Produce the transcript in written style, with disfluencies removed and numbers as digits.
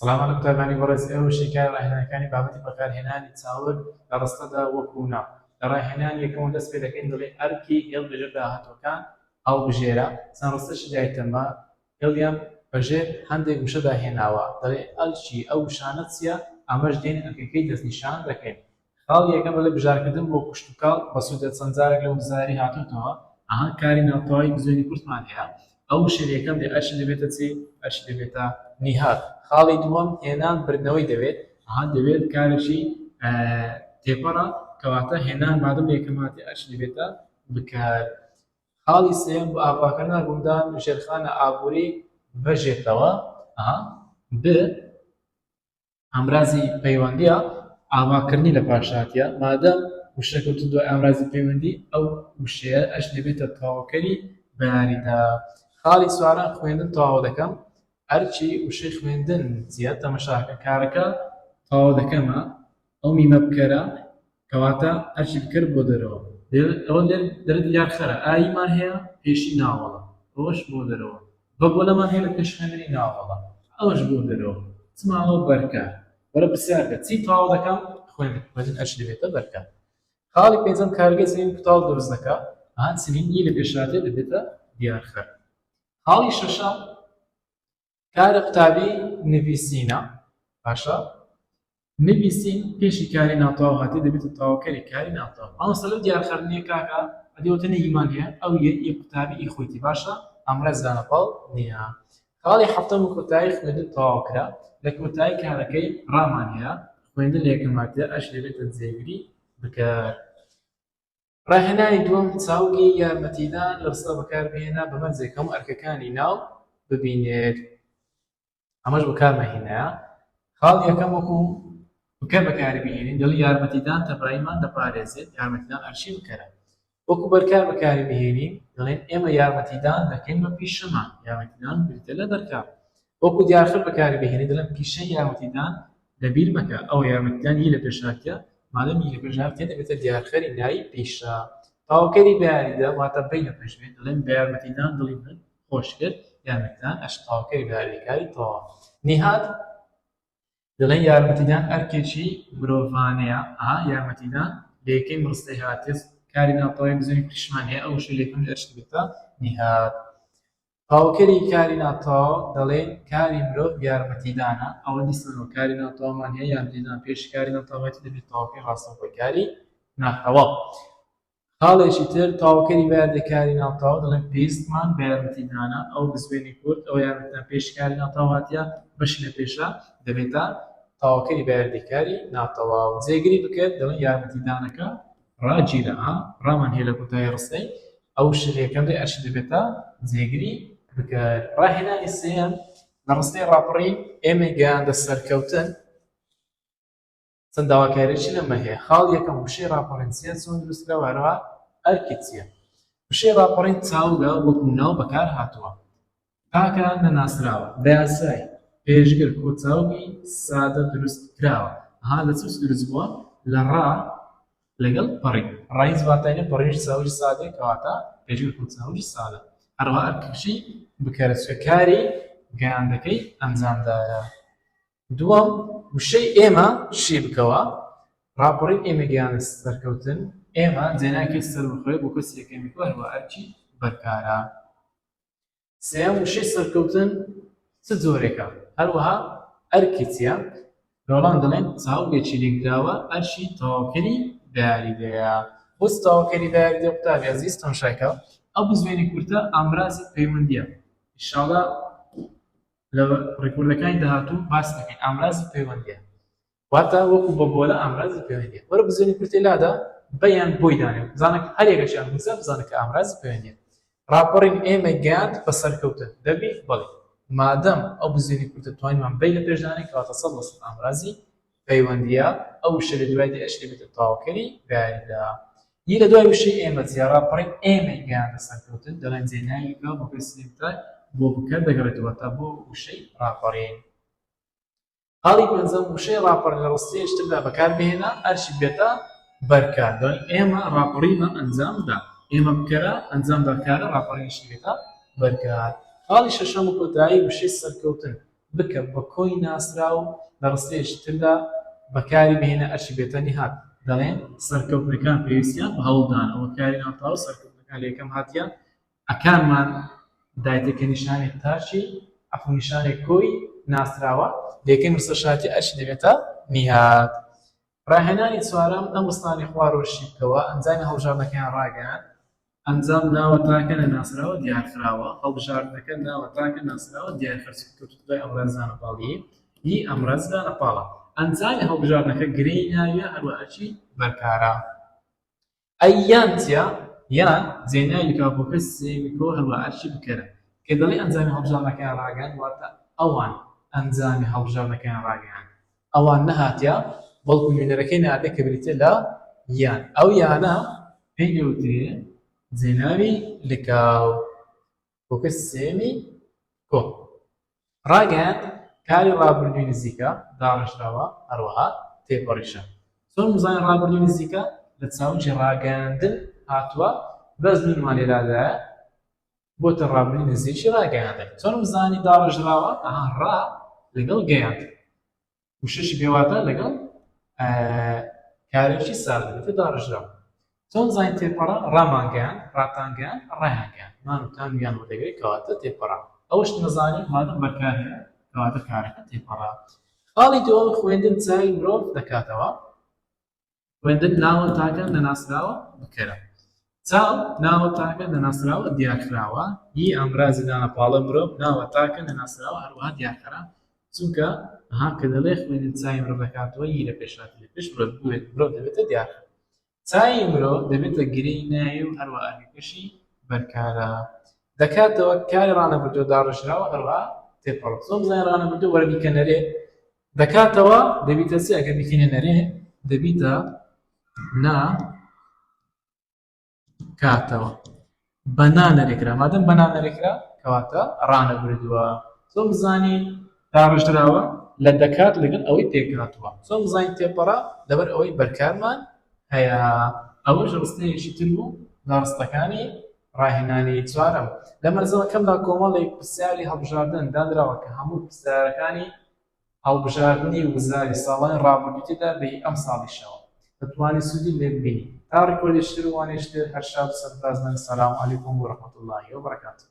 سڵاو لە قوتابیانی بەڕێز، ئێوە شیکاری ڕاهێنانەکانی بابەتی بەکارهێنانی چاوگ لە ڕستەدا وەکوو ناو. لە ڕاهێنانی یەکەمەوە دەست پێ دەکەین دەڵێ ئەرکی هێڵ بەژێر داهاتووەکان هەڵبژێرە. چەند ڕستەشی دایتەمە هێڵیان بەژێر هەندێک وشەدا هێناوە دەڵێ ئەرکی ئەو وشانە چییە ئەمەش دێین ئەرکەکەی دەستنیشان دەکەین. خاڵی یەکەم دەڵێ بژارکردن بۆ کشتوکاڵ بەسوودە چەند جارێک لە وزاری هاتۆتەوە ئەها کاری ناتەواوی بزوێنی کورتمان هەیە ئەو وشەی یەکەم دێ ئەرشی دەبێتە چی ئەرشی دەبێتە نیهاد خاڵی دووەم هێنان بردنەوەی دەوێت ئەها دەوێت کارێکی تێپەڕە کەواتە هێنان مادەم یەکەم هاتی ئەرشی دەبێتە بکار خاڵی سێیەم بۆ ئاڤاکردنا گوندان ژێرخانە ئابووری بەژێتەوە ئەها ب ئامرازی پەیوەندیە ئاڤاکردنی لە پاش هاتیە مادەم وشە کەوتە دوای ئامرازی پەیوەندی ئەو وشەیە ئەش دەبێتە تەواوکەری بەیاریدە خاڵی چوارەم خوێندن تەواو دەکەم ئەرکی وشەی خوێندن چیە تەمەشاکە کارەکە تەواو دەکەمە ئەو میمە بکەرە کەواتە ئەرکی بکەر بۆ دەرەوە ئەوە دەرە دیار خەرە ئایمان هەیە پێشی ناوەڵە ئەوەش بۆ دەرەوە بە بۆلەمان هەیە لە پێش خوێندنی ناوەڵە ئەوەش بۆ دەرەوە چماوە بەرکار وەرە پرسیارکە چی تەواو دەکەم خوێندن خوێندن ئەرکی دەبێتە بەرکار خاڵی پێنجەم کارگەی چنین کوتاڵ دروست دەکا ها چنین ی لە پێشاتێ دەبێتە دیارخەر خاڵی شەشەم کارە قوتابی نڤیسینە باشە نڤیسین پێشی کاری ناتەواو هاتێ دەبێتە تەواوکەری کاری ناتەواو مامۆستا لەو دیارخەر نییە کاکە ئەدی ئەوتە نەیمان هەیە ئەو یە ئی قوتابی ئی خۆیتی باشە ئامراز دانەپاڵ نییە خاڵی حەفتەم و کۆتایی خوێندن تەواو کرا لە کۆتایی کارەکەی ڕامان هەیە خوێندن لە یەکەم هاتیە ئەش دەبێتە جێگری بکەر ڕاهێنانی دووەم، چاوگی یارمەتیدان لە ڕستە بەکاربهێنە بە مەرجێک هەموو ئەرکەکانی ناو ببینێت. ئەمەش بەکارمان هێنایە. خاڵی یەکەم وەکو بکەر بەکاری بهێنین دەڵێ یارمەتیدان تەباییمان دەپارێزێت، یارمەتیدان ئەرکی بکەرە. وەکو بەرکار بەکاری بهێنین دەڵێن ئێمە یارمەتیدان دەکەین بە پیشەمان، یارمەتیدان بریتیە لە بەرکار. وەکو دیارخەر بەکاری بهێنی دەڵێن پیشەی یارمەتیدان لەبیر مەکە ئەوە یارمەتیدان ی لە پێش هاتیە مادەم ی لە پێش هاتیە دەبێتە دیارخەری ناوی پیشە تەواوکەری بەیاریدە واتە بەی لە پێش بێت دەڵێن بە یارمەتیدان دڵی من خۆش کرد یارمەتیدان ئەش تەواوکەری بەیاریدەکاری تەواو نیهاد دەڵێن یارمەتیدان ئەرکێکی مرۆڤانەیە ئا یارمەتیدان لە یەکەی ڕستەی هاتیە کاری ناتەواوی بزوێنی کوریشمان هەیە ئەو وشەی لە یەکەم ئەرش دەبێتە نیهاد تەواوکەری کاری ناتەواو دەڵێین کاری مرۆڤ یارمەتیدانە، ئەوە دیسانەوە کاری ناتەواومان هەیە، یارمەتیدان پێش کاری ناتەواوەتی دەبێت تەواوکەری ڕاستەوخۆی کاری ناتەواو. خاڵێکی تر تەواوکەری بەیاردەی کاری ناتەواو دەڵێن پێویستمان بە یارمەتیدانە، ئەو بزوێنی کورت ئەوە یارمەتیدان پێش کاری ناتەواو هاتیە بەشی لە پێشە دەبێتە تەواوکەری بەیاردەی کاری ناتەواو. جێگری بکەر دەڵێن یارمەتیدانەکە ڕاگیرە، ڕامان هەیە لە کۆتایی ڕستەی ئەو شتە یەکەم دێ ئەرشی دەبێتە جێگری بکەر. ڕاهێنانی سێیەم لە ڕستەی ڕاپەڕین ئێمەی گەیاندە سەرکەوتن چەند داواکاریی لەمە هەیە. خاڵ یەکەم وشەی ڕاپەڕین چییە، چۆن دروست کراوە، هەروەها ئەرکی چییە؟ وشەی ڕاپەڕین چاوگە وەکوو ناو بەکار هاتووە. تاکە نەناسراوە بە یاسای پێشگر کۆچاوگی سادە دروست کراوە. ئەها لە چ دروست بووە؟ لە ڕا لەگەڵ پەڕی. ڕا هیچ واتای نیە، پەڕیش چاوگی سادەیە کەواتە پێشگر کۆچاوگی سادە. هەروەها ئەرکەکەشی بکەرە چونکە کاری گەیاندەکەی ئەنجامدایە. دووەم، وشەی ئێمە شی بکەوە، ڕاپەڕین ئێمە گەیاندە سەرکەوتن، ئێمە جێناکەی سەربەخۆیە بۆ کەسی یەکەمی کۆ هەروەها ئەرکی بەرکارە. سێیەم، وشەی سەرکەوتن چ جۆرێکە؟ هەروەها ئەرکی چییە؟ لە وەڵام دەڵێن چاوگێکی لێکدراوە ئەرکی تەواوکەری بەیاریدەیە. بۆچ تەواوکەری بەیاریدە قوتابی ئەزیز تەماشاکە ئەو بزوێنی کورتە ئامرازی پەیوەندییە ئیشاڵا لە record ەکانی داهاتوو باس دەکەین ئامرازی پەیوەندیە واتە وەکو بە بۆلە ئامرازی پەیوەندیە وەرە بزوێنی کورتێ لادا بەیان بۆی دانێ بزانە هەر یەکەشیان بنووسە بزانە کە ئامرازی پەیوەندیە ڕاپەڕین ئێمە گەیاند بە سەرکەوتن دەبی بەڵێ مادەم ئەو بزوێنی کورتە توانیمان بەی لە پێشدانێ کەواتە 100% ئامرازی پەیوەندیە ئەو وشە لە دوای دێ ئەشێ بێتە تەواوکەری بەیاریدا ی لە دوای وشەی ئێمە چیە ڕاپەڕین ئێمەی گەیاندە سەرکەوتن دەڵێن جێناوی بە بۆ کەسی تر بۆ بکەر دەگەڕێتەوە تا بۆ وشەی ڕاپەڕین خاڵی پێنجەم وشەی ڕاپەڕین لە ڕستەیەکی تردا بەکاربهێنە ئەرشی بێتە بەرکار دەڵێن ئێمە ڕاپەڕینمان ئەنجام دا ئێمە بکەرە ئەنجام دا کارە ڕاپەڕینیشی بێتە بەرکار خاڵی شەشەم و کۆتایی وشەی سەرکەوتن. بکە بە کۆی ناسراو لە ڕستەیەکی تردا بەکاری بهێنە ئەرکی بێتە نیهاد. دەڵێن سەرکەوتنەکان پێویستیان بە هەوڵدانە ئەوە کاری ناتەواو سەرکەوتنەکان لە یەکەم هاتیە ئەکانمان دایتە کە نیشانەی تاکی عەفو نیشانەی کۆی ناسراوە لە یەکەمی ڕستەش هاتیە ئەرکی دەبێتە نیهاد. ڕاهێنانی چوارەم، ئەم ڕستانەی خوارەوە شی بکەوە، ئەنجامی هەڵبژاردنەکەیان ڕاگەیاند. ئەنجام ناوە تاکە نەناسراوە دیارخراوە، هەڵبژاردنەکە ناوە تاکە ناسراوە دیارخرا چونکە کەوتووتە دوای ئەمڕاز دانەپاڵی ی ئەمڕاز دانەپاڵە. ئەنجامی هەڵبژاردنەکە گرێی ناویە هەروەها ئەرکی بەرکارە. ئەی یان چیە؟ یان جێناوی لکاوپۆکە سێیەمی کۆ هەروەها ئەرکی بکەرە. کە دەڵێی ئەنجامی هەڵبژاردنەکەیان ڕاگەیاند واتە ئەوان ئەنجامی هەڵبژاردنەکەیان ڕاگەیاند. ئەوان نەهاتیە بەڵکو نوێنەرەکەی ناردیە کە بریتیە لە یان. ئەو یانە پێی دەوترێ جێناوی لکاو. کۆکە سێیەمی کۆ. ڕاگەیاند کاری ڕابردووی نزیکە داڕێژراوە هەروەها تێپەڕیشە. چۆن بزانین ڕابردووی نزیکە؟ لە چاوگی ڕاگەیاندن هاتووە بەس نونمان لێ لادایە بۆتە ڕابردووی نزیکی ڕاگەیاندن. چۆن بزانی داڕێژراوە؟ ئەها ڕا لەگەڵ گەیاند. وشەشی بێواتە لەگەڵ کارێکی سادە دەبێتە داڕێژراو. چۆن زانین تێپەڕە؟ ڕامانگەیاند، ڕاتانگەیاند، ڕایانگەیاند. مان و تان و یان وەردەگرێت کەواتە تێپەڕە. ئەوەش نەزانی مادەم بەرکار هەیە کەواتە کارەکە تێپەڕە. خاڵی دووەم خوێندن چاوی مرۆڤ دەکاتەوە. خوێندن ناوە تاکە نەناسراوە بکەرە. چاو ناوە تاکە نەناسراوە دیارخراوە ی ئامرازی دانەپاڵە مرۆڤ ناوە تاکە نەناسراوە هەروەها دیارخەرە چونکە ها کە دەڵێ خوێندن چاوی مرۆڤ دەکاتەوە ی لە پێش هاتە لە پێش مرۆڤ بوێت مرۆڤ دەبێتە دیارخەر چاوی مرۆڤ دەبێتە گرێی ناوی و هەروەها ئەرکەکەشی بەرکارە دەکاتەوە کاری ڕانەبردووە داڕێژراوە هەروەها تێپەڕ چۆن بزانین ڕانەبردووە وەرە بیکە نەرێ دەکاتەوە دەبیتە چی ئەگەر بیکەینە نەرێ دەبیتە نا کاتەوە بە نا نەرێکرا مادەم بە نا نەرێکرا کەواتە ڕانەبردووە چۆن بزانی داڕژدراوە لە دەکات لەگەڵ ئەوەی پێکهاتووە چۆن بزانین تێپەڕە لەبەر ئەوەی بەرکارمان هەیە ئەوەش ڕستەیەکی تر بوو لە ڕستەکانی ڕاهێنانی چوارەم لە مەلزەمەکەمدا کۆمەڵێک پرسیاری هەڵبژاردن دانراوە کە هەموو پرسیارەکانی هەڵبژاردنی وزاری ساڵانی ڕابردووی تێدا بە هی ئەمساڵیشەوە دەتوانی سوودی لێ ببینی تا ڕیکۆردێکی تر و وانەیەکی تر هەر شاد و سەرفراز بن سلام علیکم و رحمە اللە و برکاته.